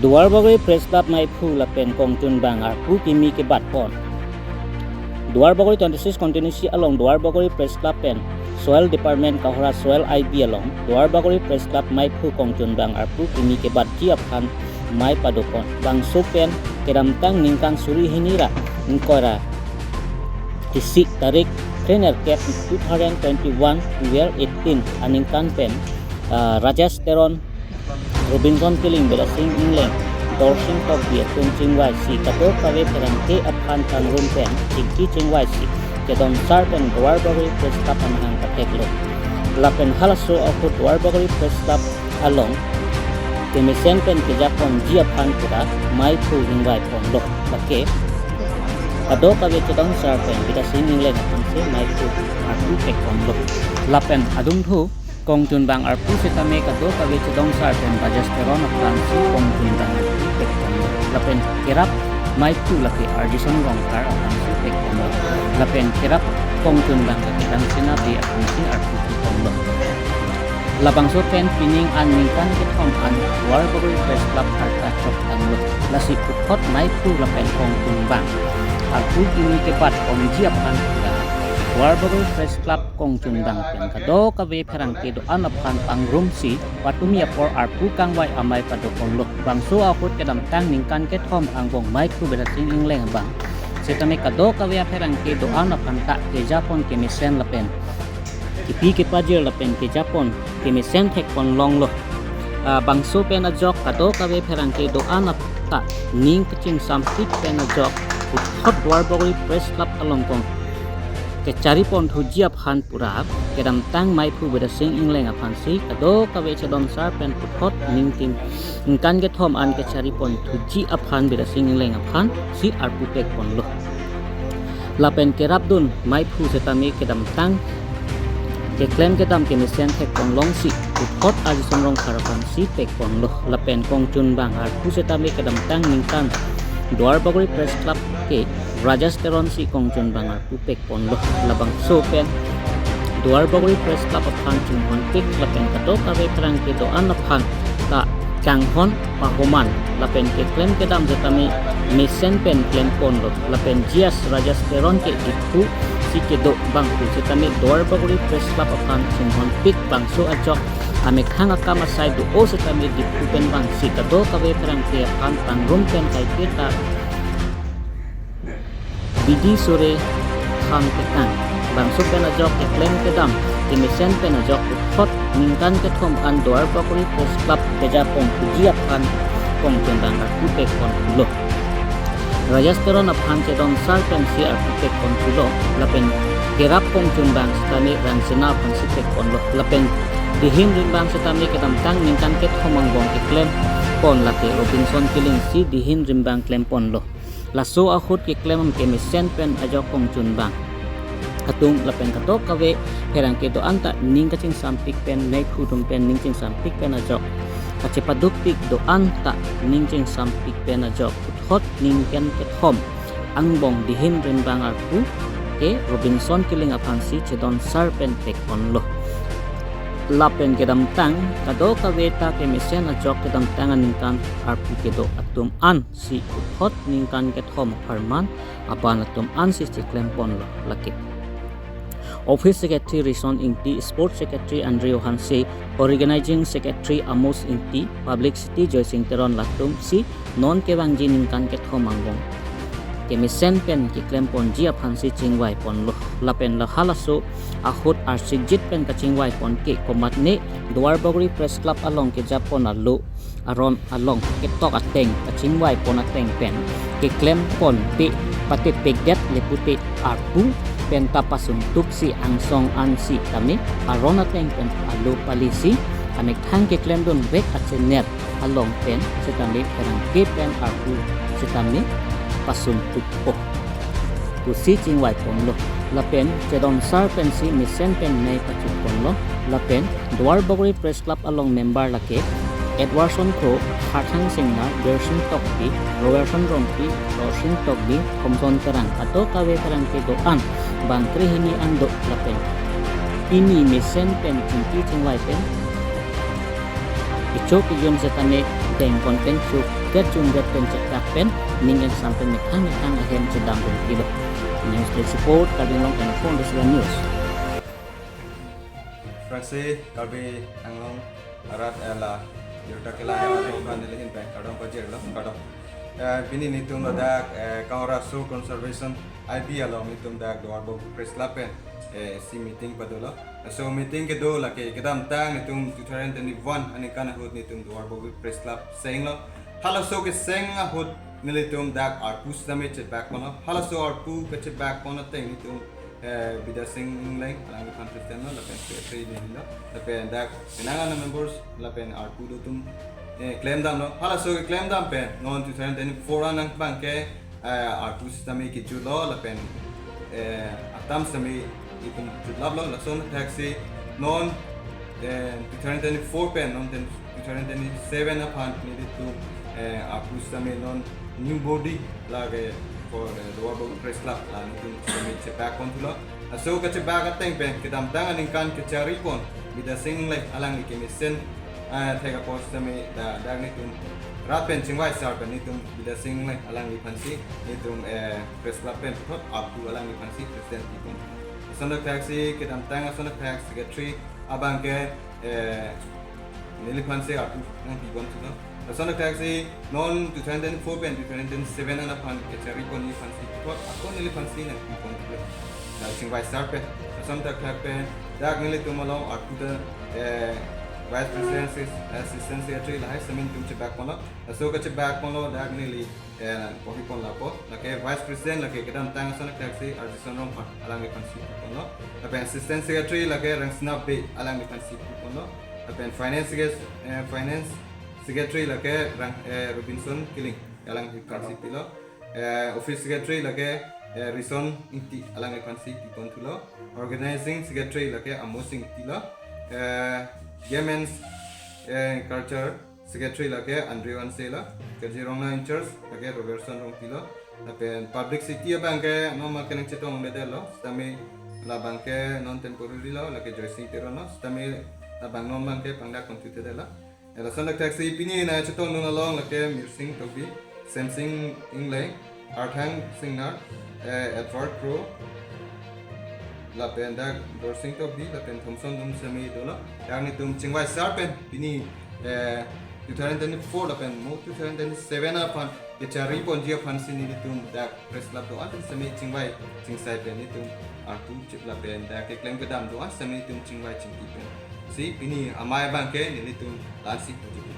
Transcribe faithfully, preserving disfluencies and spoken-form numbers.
Duarbagori Press Club maiphu lapen kongchunbang arpu kimi kebat pon. Duarbagori twenty-six constituency along Duarbagori Press Club pen Soil Department kahora Soil I B along Duarbagori Press Club maiphu kongchunbang arpu kimi kebatji aphan mei padopon. Bangso pen kedamtang ningkan suri hini ra ingkoi ra isi tarik krenerkep two thousand twenty-one twelve eighteen aningkan pen, ah, Rajesh Teron, Robinson Killing, Bidya Sing Engleng, Dorsing Tokbi atum chingvaisi kadokave pherangke aphan pangrum pen chingki chingvaisi chedonsar pen Duarbagori Press Club amahang katheklo. Lapen halaso ahut Duarbagori Press Club along kemesen pen kejaponji aphan pura maiphu ingvai ponlo. Lake kadokave chedonsar pen Bidya Sing Engleng aphansi maiphu arpu pek ponlo. Lapen adungthu kongchunbang arpu setame kadokave chedonsar pen Rajesh Teron aphansi kongchunbang arpu pek ponlo. Lapen kerap maiphu lake Arjison Rongphar aphansi pek ponlo. Lapen kerap kongchunbang lake Rangsina Bey aphansi arpu pek ponlo. Labangso pen pining an ningkan kethom an Duarbagori Press Club arta chok tanglo. Lasi puthot maiphu lapen kongchunbang arpu kimi kebat ponji aphan pura Duarbagori Press Club kongchunbang pen kadokave pherangke do-an aphan pangrumsi patumi apor arpu kangvai amei padoponlo. Bangso ahut kedamtang ningkan kethom angbong maiphu Bidya Sing Engleng abang setame kadokave apherangke do-an aphan ta kejapon kemesen lapen kepi kepajir lapen kejapon kemesen thekpon longlo. Ah, bangso pen ajok kadokave pherangke do-an aphan ta ning kachingsampik pen ajok puthot Duarbagori Press Club along kong kechari ponthuji aphan pura kedamtang maiphu Bidya Sing Engleng aphansi kadokave chedonsar pen puthot ningting ningkan kethom an kechari ponthuji aphan Bidya Sing Engleng aphansi arpu pek ponlo. Lapen kerapdun maiphu setame kedamtang keklem kedam kemesen thekpon longsi puthot Arjison Rongphar aphansi pek ponlo. Lapen kongchunbang arpu setame kedamtang ningkan Duarbagori Press Club ke Rajesh Teron si kongchunbang arpu pek ponlo. Labangso pen Duarbagori Press Club aphan chinghonpik lapen kadokave pherangke do-an aphan ta kanghon pahoman lapen keklem kedam setame mesen pen klem ponlo. Lapen G S Rajesh Teron ke Diphu si kedo bangphu setame Duarbagori Press Club aphan chinghonpik bangso ajok amethang akam asai do-o setame Diphu pen vangsi kadokave pherangke aphan pangrum pen kaike ta bidi sore thang ketang. Bangso pen ajok keklem kedam kemesen pen ajok puthot ningkan kethom an Duarbagori Press Club kejaponthuji aphan kongchunbang arpu pek ponthulo. Rajesh Teron aphan chedonsar pensi arpu pek ponthulo. Lapen kerap kongchunbang setame Rangsina aphansi pek ponlo. Lapen dihin rimbang setame kedamtang ningkan kethom angbong keklem pon lake Robinson Killing si dihin rimbang klem ponlo. Laso ahut keklem kemesen pen ajok kongchunbang atum lapen kadokave pherangke do-an ta ning kachingsampik pen, maiphu atum pen ning chingsampik pen ajok kachepadukpik do-an ta ning chingsampik pen ajok puthot ningkan kethom angbong dihin rimbang arpu ke Robinson Killing aphansi chedonsar pen pek ponlo. Lapen kedamtang kadokave ta kemesen ajok kedamtang aningkan arpu kedo atum an si puthot ningkan kethom apharman aban atum ansi chiklem ponlo lake. Office Secretary Rison Ingti, Sports Secretary Andrew Hanse, Organizing Secretary Amos Ingti, Publicity Joysing Teron latum si non kevangji ningkan kethom angbong kemesen pen keklem ponji aphansi chingvai ponlo. Lapen lahalaso ahut arsikjit pen kachingvai pon ke komatne Duarbagori Press Club along kejapon alo aron along ketok ateng kachingvai pon ateng pen keklem ponpe patepekdet lepute arpu pen ta pasuntuksi angsong ansi tame aron ateng pen alo palisi amethang keklemdun vek achener along pen setame pherangke pen arpu setame pasuntukpo pusi chingvai ponlo. Lapen chedonsar pensi mesen pen mei pachuk ponlo. Lapen Duarbagori Press Club along member lake Edwardson Kro, Harthang Singnar, Birsing Tokbi, Robertson Rongpi, Rorsing Tokbi, Thomson Terang, kadokave pherangke do-an bang krehini an do. Lapen pini mesen pen chingki chingvai pen kecho kejun setame dengpon pen chuk Chundet pen chetak pen ning kangsam pen mekhang mekhang ahem chedam pen pilo. News Desk Report, Karbi Anglong twenty-four into seven News. Aphrangsi Karbi Anglong arat, eh, la jirta kelang atum aphan nelihin pen kardom pajirlo, kardom. Eh, pini netum ladak, eh, Kanghoraso Conservation I B along netum dak Duarbagori Press Club pen, eh, isi meeting padolo. Laso meeting kedo lake kedamtang netum two thousand twenty-one aningkan ahut netum Duarbagori Press Club senglo. Halaso keseng ahut nelitum dak arpu sitame chebak ponlo. Halaso arpu kechebak pon ateng netum, eh, Bidya Sing Engleng, alangliphan president lo, lapen secretary neli lo, lapen dak penang ana members, lapen arpu do atum, eh, klemdamlo. Halaso klemdam pen non two thousand twenty-four anang abangke, eh, arpu sitame kejutlo, lapen, eh, atam sitame itum jutlaplo. Lason thaksi non, eh, two thousand twenty-four pen non ten two thousand twenty-seven aphan nelitum, eh, arpu sitame non new body lake for, eh, Duarbagori Press Club la netum sitame chebak ponthulo. Laso kechebak ateng pen kedamtang aningkan kechari pon Bidya Sing Engleng alangli kemesen, eh, thek apor sitame da, dak netum rat pen chingvai sar pen netum Bidya Sing Engleng alangliphansi netum, eh, Press Club pen puthot arpu alangliphansi president pi pon. Lason thaksi kedamtang lason thak secretary abangke, eh, neliphansi arpu nangpi ponthulo. Lason thaksi non two thousand twenty-four pen two thousand twenty-seven anaphan kechari pon neliphansi puthot ako neliphansi nangpi ponthulo. Dak chingvai sar pen. Lason thak pen dak nelitum along arpu ta, eh, Vice President, Assistant Secretary lahai sitame netum chebak ponlo. Laso kechebak ponlo dak neli, eh, pohi pon lapo. Lake Vice President lake kedamtang lason thaksi Arjison Rongphar alangliphansi pi ponlo. Lapen Assistant Secretary lake Rangsina Bey alangliphansi pi ponlo. Lapen Finance Secret-, eh, Finance Secretary lake Rang-, eh, Robinson Killing alangliphansi pilo. Eh, Office Secretary lake, eh, Rison Ingti alangliphansi pi ponthulo. Organizing Secretary lake Amo Sing Ingti lo. Eh, Game and, eh, Culture Secretary lake Andre Hanse lo. Kajirongna in charge lake Robertson Rongpi lo. Lapen Publicity abangke non abangke nangchetongledetlo. Sitame labangke non temporary lo, lake Joysing Teron lo. Sitame labang non abangke pangdak ponthuthedetlo. Eh, lason thaksi pini nangchetongdun along lake Mirsing Tokbi, Semsing Engleng, Arthang Singnar, eh, Edward Kro, lapen dak Dorsing Tokbi, lapen Thomson Dum sitame dolo. Dak netum chingvai sar pen pini, eh, two thousand twenty-four lapen mo two thousand twenty-seven aphan kechari ponji aphansi netum dak Press Club do-an sitame chingvai chingsai pen netum arpu chip lapen dak keklem kedam do-an sitame netum chingvai chingki pensi pini amei abangke netum la-ansi puji.